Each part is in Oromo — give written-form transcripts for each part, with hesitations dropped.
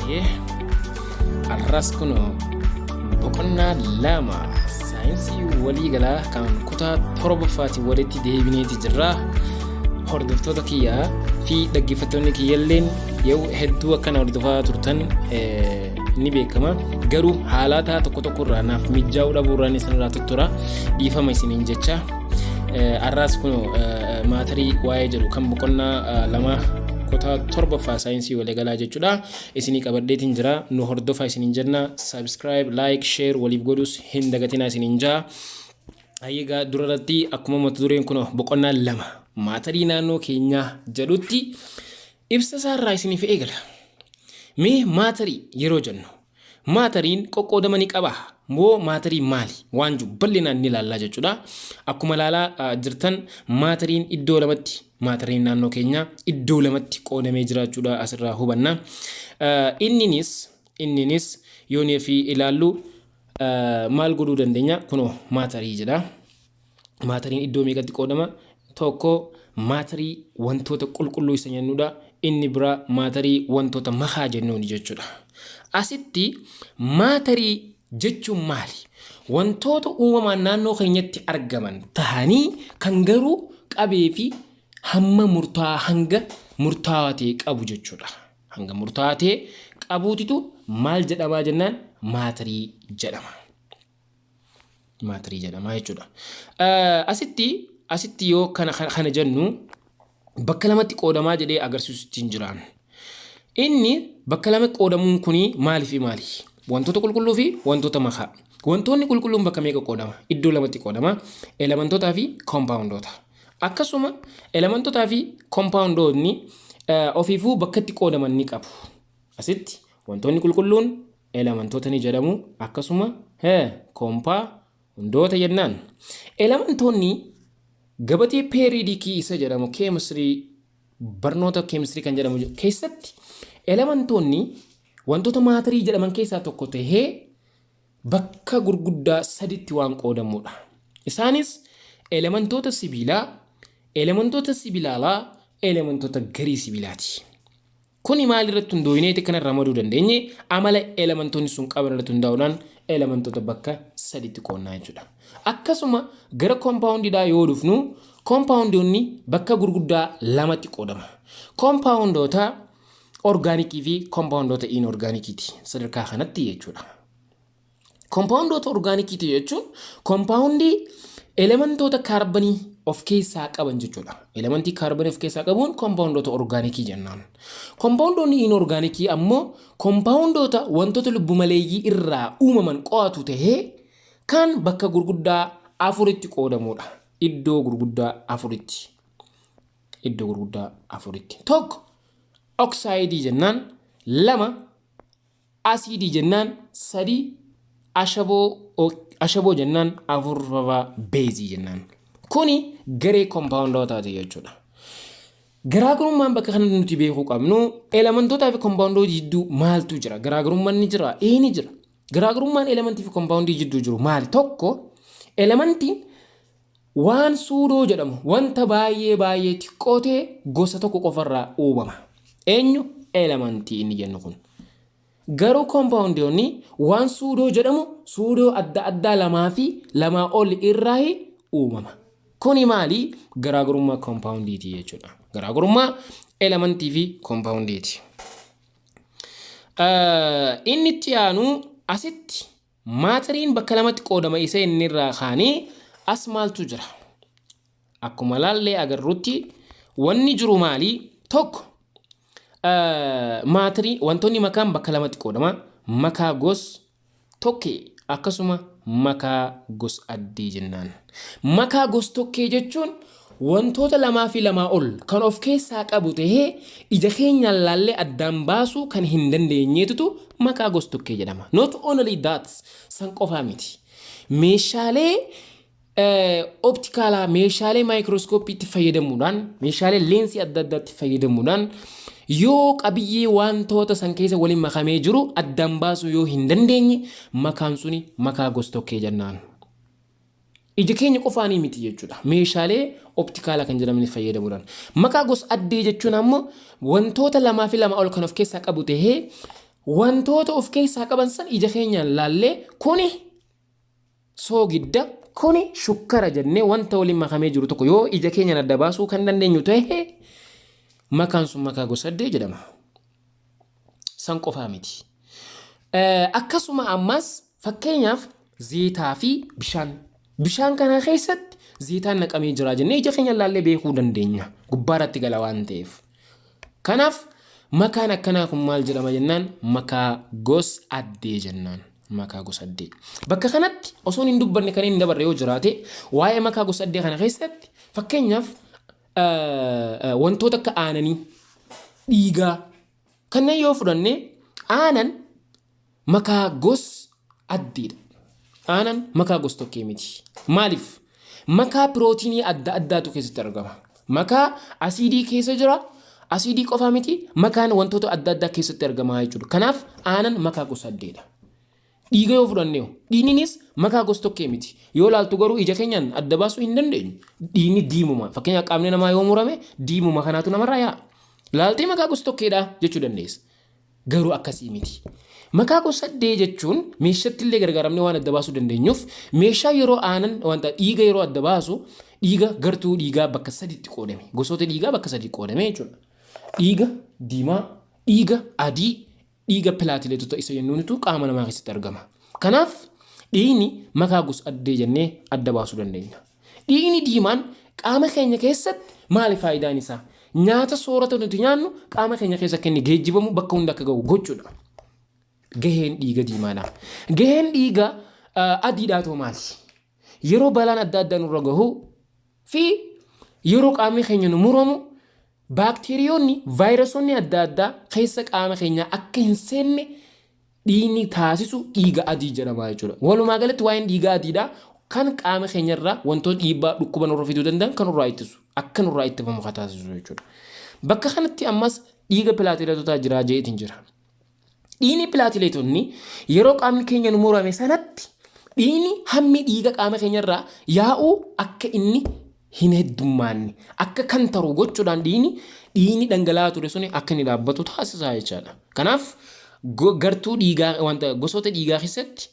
Hayyee, har'as kun boqonnaa 2 saayinsii waliigalaa kan kutaa 7ffaatiin walitti deebineeti jirra. Hordoftoota kiyyaa fi dhaggeeffattoonni kiyyalleen yeroo hedduu akkana hordofaa turtan ni beekama. Garuu haalata tokko tokko irraa naaf mijaa'uu dhabuu irraan isinirraa tuttura. Dhiifama isiniin jecha. Har'as kun maatarii waa'ee jedhu kan boqonnaa 2 kutaa 7ffaa saayinsii waliigalaa jechuudha. Isinii qabadheetiin jira. Nu hordofaa isiniin jenna. Subscribe, like, share waliif godhus hin dagatinaa isiniin jaa. Egaa durarratti akkuma mata dureen kun boqonnaa 2 maatarii naannoo keenyaa jedhutti ibsa isaarraa isiniif eegala. Mee maatarii yeroo jennu maatariin qoqqoodama ni qabaa moo maatarii maali waan jiru bal'inaan ni ilaallaa jechuudha. Akkuma ilaalaa jirtan maatariin iddoo lamatti, maatariin naannoo keenyaa iddoo lamatti qoodamee jiraachuudha asirraa hubanna. Inninis yoonii fi ilaallu maal godhuu dandeenya? Kunoo maatarii jedha. Maatariin iddoo meeqatti qoodama? Tokko maatarii wantoota qulqulluu isa jennudha. Inni biraa maatarii wantoota makaa jennuuni jechuudha. Asitti maatarii jechuun maali? Wantoota uumamaan naannoo keenyatti argaman tahanii kan garuu qabee fi hamma murtaa'aa, hanga murtaa'aa ta'e qabu jechuudha. Hanga murtaa'aa ta'e qabuutitu maal jedhamaa jennaan maatarii jedhama. Maatarii jedhama jechuudha. Asitti yoo kana jennu bakka lamatti qoodamaa jedhee agarsiisutti hin jiraan. Inni bakka lama qoodamuun kuni maali fi maali? Wantoota qulqulluu fi wantoota makaa. Wantoonni qulqulluun bakka meeqa qoodama? Iddoo lamatti qoodama. Elementootaa fi koompaawundoota. Akkasuma elementootaa fi koompaawundoonni ofiifuu bakka itti qoodaman ni qabu. Asitti wantoonni qulqulluun elementoota ni jedhamu. Akkasuma koompaawundoota jennaan. Elementoonni gabatee peeriidikii isa jedhamu keemistirii, barnoota keemistirii kan jedhamu keessatti elementoonni wantoota maatarii jedhaman keessaa tokko tahee bakka gurguddaa saditti waan qoodamudha. Isaanis elementoota sibiilaa, elementoota sibiilaalaa, elementoota garii sibiilaati. Kuni maal irratti hundooyineeti kana ramaduu dandeenye? Amala elementoonni sun qaban irratti hundaa'uudhaan elementoota bakka saditti qoonnaa jechuudha. Akkasuma gara koompaawundiidhaa yoo dhufnu koompaawundoonni bakka gurguddaa lamatti qoodama. Koompaawundoota orgaanikii fi koompaawundoota inorgaanikiiti sadarkaa kanatti jechuudha. Koompaawundoota orgaanikiiti jechuun koompaawundii elementoota kaarbanii of keessaa qaban jechuudha. Elementii kaarbanii of keessaa qabuun koompaawundoota orgaanikii jennaan. Koompaawundoonni inorgaanikii ammoo koompaawundoota wantoota lubbu maleeyyii irraa uumaman qo'atu tahee kan bakka gurguddaa afuritti qoodamudha. Iddoo gurguddaa afuritti. Iddoo gurguddaa afuritti. 1 oksaayidii jennaan, 2 asiidii jennaan, 3 ashaboo jennaan, 4 beezii jennaan. Kuni garee koompaawundootaati jechuudha. Garaagarummaan bakka kana nuti beekuu qabnu elementootaa fi koompaawundoota jidduu maaltu jira? Garaagarummaan ni jira? Ee, ni jira. Garaagarummaan elementii fi koompaawundii jidduu jiru maali? Tokko, elementiin waan suudoo jedhamu wanta baay'ee baay'ee xiqqoo ta'e gosa tokko qofarraa uumama. Eenyu? Elementii inni jennu kun. Garuu koompaawundoonni waan suudoo jedhamu suudoo adda addaa lamaa fi lamaa ol irraa uumama. Kuni maali? Garaagarummaa koompaawundiiti jechuudha. Garaagarummaa elementii fi koompaawundiiti. Inni itti aanu asitti maatariin bakka lamatti qoodama isa inni irraa kaanee as maaltu jira? Akkuma laallee agarrutti wanni jiru maali? Tokko, maatarii wantoonni makaan bakka lamatti qoodama. Makaa gos tokkee akkasuma makaa gos addee jennaan. Makaa gos tokkee jechuun wantoota lamaa fi lamaa ol kan of keessaa qabu tahee ija keenyaan laallee addaan baasuu kan hin dandeenyeetutu makaa gos tokkee jedhama. Not only that, san qofaa miti. Meeshaalee optikaalaa, meeshaalee maayikirooskooppiitti fayyadamuudhaan, meeshaalee leensii adda addaatti fayyadamuudhaan yoo qabiyyee wantoota san keessa waliin makamee jiru addaan baasuu yoo hin dandeenye makaan suni makaa gos tokkee jennaan. Ija keenya qofaanii miti jechuudha. Meeshaalee optikaalaa kan jedhaman fayyadamuudhaan. Makaa gos addee jechuun ammoo wantoota lamaa fi lama ol kan of keessaa qabu tahee Wantoota of keessaa qaban san ija keenyaan laallee, kuni soogidda, kuni shukkara jennee wanta waliin makamee jiru tokko yoo ija keenyaan adda baasuu kan dandeenyu ta'e, makaan sun makaa gosa addee jedhama. San qofaa miti. Akkasuma ammas fakkeenyaaf zeetaa fi bishaan. Bishaan kana keessatti zeetaan naqamee jira jennee ija keenya laallee beekuu dandeenya. Gubbaarratti gala waan ta'eef. Kanaaf makaan akkanaa kun maal jedhama jennaan, makaa gos addee jennaan. Makaa gosa addee. Bakka kanatti osoo hin dubbanne kan hin dabarre yoo jiraate, waa'ee makaa gosa addee kana keessatti fakkeenyaaf wantoota akka aananii, dhiigaa kanneen yoo fudhanne, aanan makaa gos addeedha. Aanan makaa gos tokkee miti. Maaliif? Makaa pirootiinii adda addaatu keessatti argama. Makaa asiidii keessa jira. Asiidii qofaa miti, makaan wantoota adda addaa keessatti argama jechuudha. Kanaaf aanan makaa gosa addeedha. Dhiiga yoo fudhanne, dhiignis makaa gos tokkee miti. Yoo laaltu garuu ija keenyaan adda baasuu hin dandeenyu. Dhiigni diimuma. Fakkeenyaaf qaamni namaa yoo murame, diimuma kanaatu namarraa yaa'a. Laaltee makaa gos tokkeedha jechuu dandeessa. Garuu akkasii miti. Makaa gosa addee jechuun meeshaatti illee gargaaramnee waan adda baasuu dandeenyuuf, meeshaa yeroo aanan wanta dhiiga yeroo adda baasu, dhiiga gartuu dhiigaa bakka sadiitti qoodame. Gosoota dhiigaa bakka sadiitti qoodame jechuudha. Dhiiga diimaa, dhiiga adii, dhiiga pilaatileetota isa jennuunitu qaama namaa keessatti argama. Kanaaf dhiigni makaa gosa addee jennee adda baasuu dandeenya. Dhiigni diimaan qaama keenya keessatti maali faayidaan isaa? Nyaata soorata nuti nyaannu qaama keenya keessa akka inni geejjibamu, bakka hunda akka gahu gochuudha. Gaheen dhiiga diimaadha. Gaheen dhiiga adiidhaatoo maali? Yeroo balaan adda addaa nurra gahu fi yeroo qaamni keenya nu muramu, baakteeriyoonni, vaayirasoonni adda addaa keessa qaama keenyaa akka hin seenne dhiigni taasisu dhiiga adii jedhama jechuudha. Walumaa galatti waa'een dhiiga adiidha kan qaama keenyarraa wantoota dhiibbaa dhukkuba nurra fiduu danda'an kan nurraa ittisu, akka nurraa ittifamu kan taasisu jechuudha. Bakka kanatti ammas dhiiga pilaatileetotaa jira jeetiin jira. Dhiigni pilaatileetonni yeroo qaamni keenya nu murame sanatti dhiigni hammi dhiiga qaama keenyarraa yaa'uu akka inni hin heddummaanne, akka kan taru gochuudhaan dhiigni dhangala'aa ture suni akka inni dhaabbatu taasisaa jechaadha. Kanaaf gartuu dhiigaa wanta gosoota dhiigaa keessatti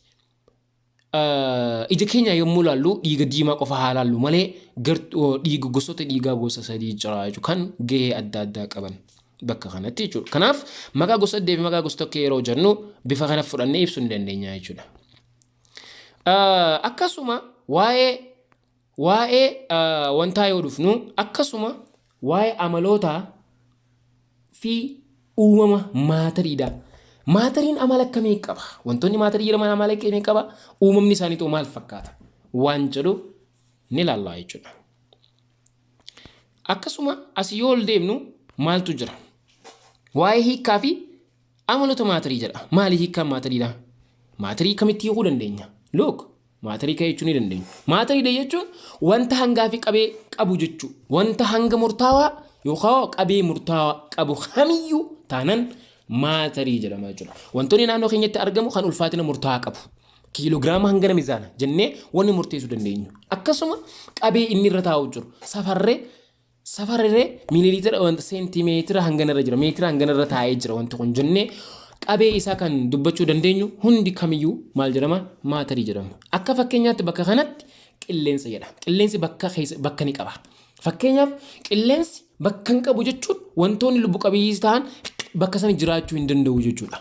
ija keenya yommuu ilaallu dhiiga diimaa qofa haa ilaallu malee, dhiiga gosoota dhiigaa gosa sadii jira jechuudha, kan gahee adda addaa qaban bakka kanatti jechuudha. Kanaaf maqaa gosa addee fi maqaa gosa tokko yeroo jennu bifa kana fudhannee ibsuu ni dandeenya jechuudha. Akkasuma waa'ee wantaa yoo dhufnu, akkasuma waa'ee amalootaa fi uumama maatariidha. Maatariin amala akkamii qaba? Wantoonni maatarii jedhaman amala akkamii qaba? Uumamni isaanii maal fakkaata? Waan jedhu ni ilaalla jechuudha. Akkasuma asii yoo ol deemnu maaltu jira? Waa'ee hiikkaa fi amaloota maatarii jedha. Maali hiikkaan maatariidha? Maatarii kamitti hiikuu dandeenya? Look, maatarii ka'ee jechuu ni dandeenya. Maatariidha jechuun wanta hangaa fi qabee qabu jechuudha. Wanta hanga murtaawaa yookaan qabee murtaawaa qabu kamiyyuu taanan maatarii jedhama jechuudha. Wantoonni naannoo keenyatti argamu kan ulfaatina murtaawaa qabu. Kiiloogiraama hangana mizaana jennee wanni murteessuu dandeenyu. Akkasuma qabee inni irra taa'u jiru safarree safarree miiliiliitira wanta seentimeetira hangana irra jira, meetira hangana irra taa'ee jira wanti kun jennee qabee isaa kan dubbachuu dandeenyu hundi kamiyyuu maal jedhama? Maatarii jedhama. Akka fakkeenyaatti bakka kanatti qilleensa jedha. Qilleensi bakka keessa bakka ni qaba. Fakkeenyaaf qilleensi bakka hin qabu jechuun wantoonni lubbu qabeeyyii ta'an bakka sana jiraachuu hin danda'u jechuudha.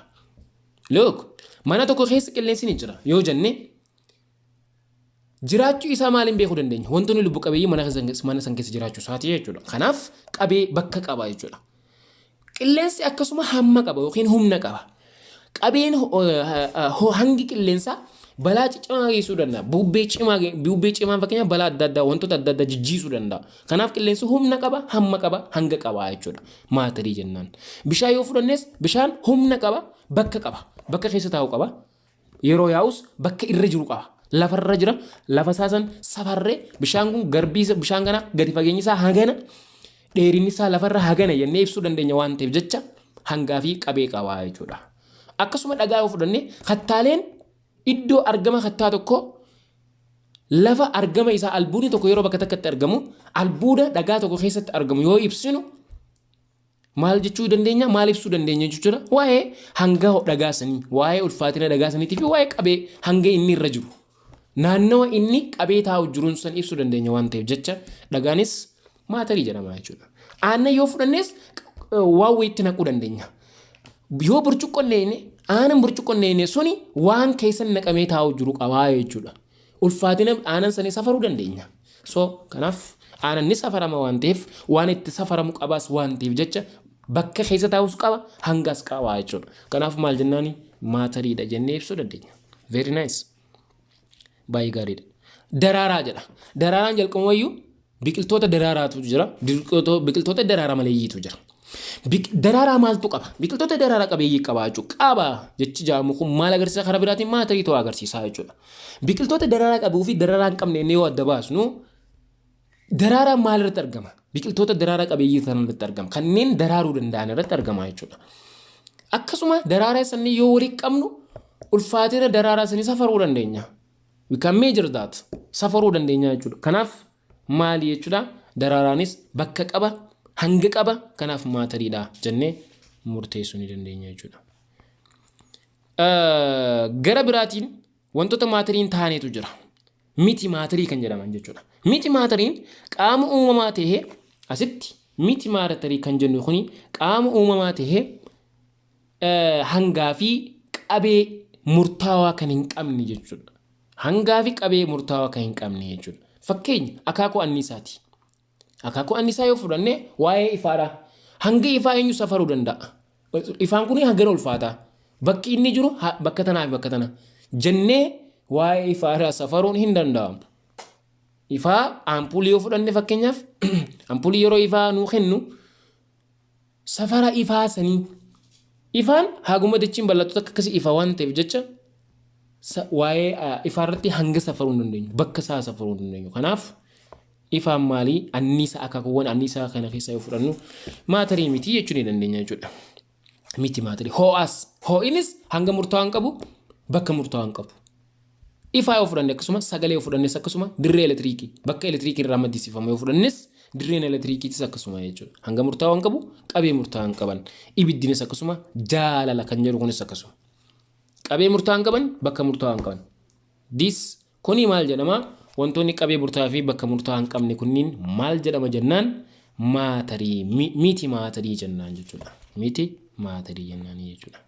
Look, mana tokko keessa qilleensi ni jira yoo jenne, jiraachuu isaa maaliin beekuu dandeenya? Wantoonni lubbu qabeeyyii mana san keessa jiraachuu isaati jechuudha. Kanaaf qabee bakka qaba jechuudha. Qilleensi akkasuma hamma qaba yookiin humna qaba. Qabeen hangi qilleensaa balaa ciccimaa geessisuu danda'a. Bubbee cimaan fakkeenyaaf balaa adda addaa, wantoota adda addaa jijjiisuu danda'a. Kanaaf qilleensi humna qaba, hamma qaba, hanga qaba jechuudha. Maatarii jennaan. Bishaan yoo fudhannes, bishaan humna qaba, bakka qaba. Bakka keessa taa'u qaba. Yeroo yaa'us bakka irra jiru qaba. Lafarra jira, lafa isaa san safarree bishaan kun garbii bishaan kana gadi fageenyi isaa hagana, dheerinni isaa lafarra hagana jennee ibsuu dandeenya waan ta'eef jecha hangaa fi qabee qaba jechuudha. Akkasuma dhagaa yoo fudhanne, kattaaleen iddoo argama kattaa tokko, lafa argama isaa, albuudni tokko yeroo bakka takkatti argamu, albuuda dhagaa tokko keessatti argamu yoo ibsinu Maal jechuu dandeenya? Maal ibsuu dandeenya jechuudha? Waa'ee hanga dhagaa sanii, waa'ee ulfaatina dhagaa saniitii fi waa'ee qabee hanga inni irra jiru. Naannawa inni qabee taa'u jiruun san ibsuu dandeenya waan ta'eef jecha dhagaanis maatarii jedhama jechuudha. Aannan yoo fudhannes waan wayiitti naquu dandeenya. Yoo burcuqqoon neeyne, aanan burcuqqoon neeyne suni waan keessa naqamee taa'u jiru qabaa jechuudha. Ulfaatina aanan sanii safaruu dandeenya. So kanaaf aanan ni safarama waan ta'eef, waan itti safaramu qabaas waan ta'eef jecha, bakka keessa taa'us qaba, hangas qaba jechuudha. Kanaaf maal jennaani? Maatariidha jennee ibsuu dandeenya. Very nice. Baay'ee gaariidha. Daraaraa jedha. Daraaraan jalqabumayyuu biqiltoota daraaraatu jira. Biqiltoota daraaraa maleeyyiitu jira. Daraaraa maaltu qaba? Biqiltoota daraaraa qabeeyyii qaba jechuudha. Qaba jechi jaamu kun maal agarsiisa? Karaa biraatiin maatarii ta'uu agarsiisa jechuudha. Biqiltoota daraaraa qabuu fi daraaraa hin qabne inni yoo adda baasnu, daraaraan maal irratti argama? Biqiltoota daraaraa qabeeyyii ta'an irratti argama. Kanneen daraaruu danda'an irratti argama jechuudha. Akkasuma daraaraa sanii yoo walitti qabnu, ulfaatina daraaraa sanii safaruu dandeenya. We can measure that. Safaruu dandeenya jechuudha. Kanaaf maali jechuudha? Daraaraanis bakka qaba, hanga qaba. Kanaaf maatariidha jennee murteessuu ni dandeenya jechuudha. Gara biraatiin wantoota maatariin ta'aniitu jira. Miti maatarii kan jedhaman jechuudha. Miti maatariin qaama uumamaa tahee, asitti miti maatarii kan jennu kuni qaama uumamaa tahee hangaa fi qabee murtaawaa kan hin qabne jechuudha. Hangaa fi qabee murtaawaa kan hin qabne jechuudha. Fakkeenya akaakuu anniisaati. Akaakuu anniisaa yoo fudhanne, waa'ee ifaadha. Hanga ifaa eenyu safaruu danda'a? Ifaan kun hangana ulfaata. Bakki inni jiru bakka tanaa fi bakka tana. Jennee waa'ee ifaadhaa safaruun hin danda'amu. Ifaa ampuulii yoo fudhanne, fakkeenyaaf ampuulii yeroo ifaa nuu kennu, safara ifaa sanii, ifaan haguma dachiin bal'attoota akka akkasii ifa waan ta'eef jecha, waa'ee ifaa irratti hanga safaruu hin dandeenyu, bakka isaa safaruu hin dandeenyu. Kanaaf ifaan maalii? Anniisaa, akaakuuwwan anniisaa kana keessaa yoo fudhannu, maatarii miti jechuu ni dandeenya jechuudha. Miti maatarii. Ho'as, ho'inis hanga murtaa'aa hin qabu, bakka murtaa'aa hin qabu. Ifaa yoo fudhanne akkasuma, sagalee yoo fudhannes akkasuma, dirree elektiriikii, bakka elektiriikii irraa maddisiifamu yoo fudhannes, dirreen elektiriikiitis akkasuma jechuudha. Hanga murtaa'aa hin qabu, qabee murtaa'aa hin qaban. Ibiddinis akkasuma, jaalala kan jedhu kunis akkasuma. Qabee murtaa'aa hin qaban, bakka murtaa'aa hin qaban. This kuni maal jedhama? Wantoonni qabee murtaa'aa fi bakka murtaa'aa hin qabne kunniin maal jedhama jennaan, maatarii miti maatarii jennaan jechuudha. Miti maatarii jennaan jechuudha.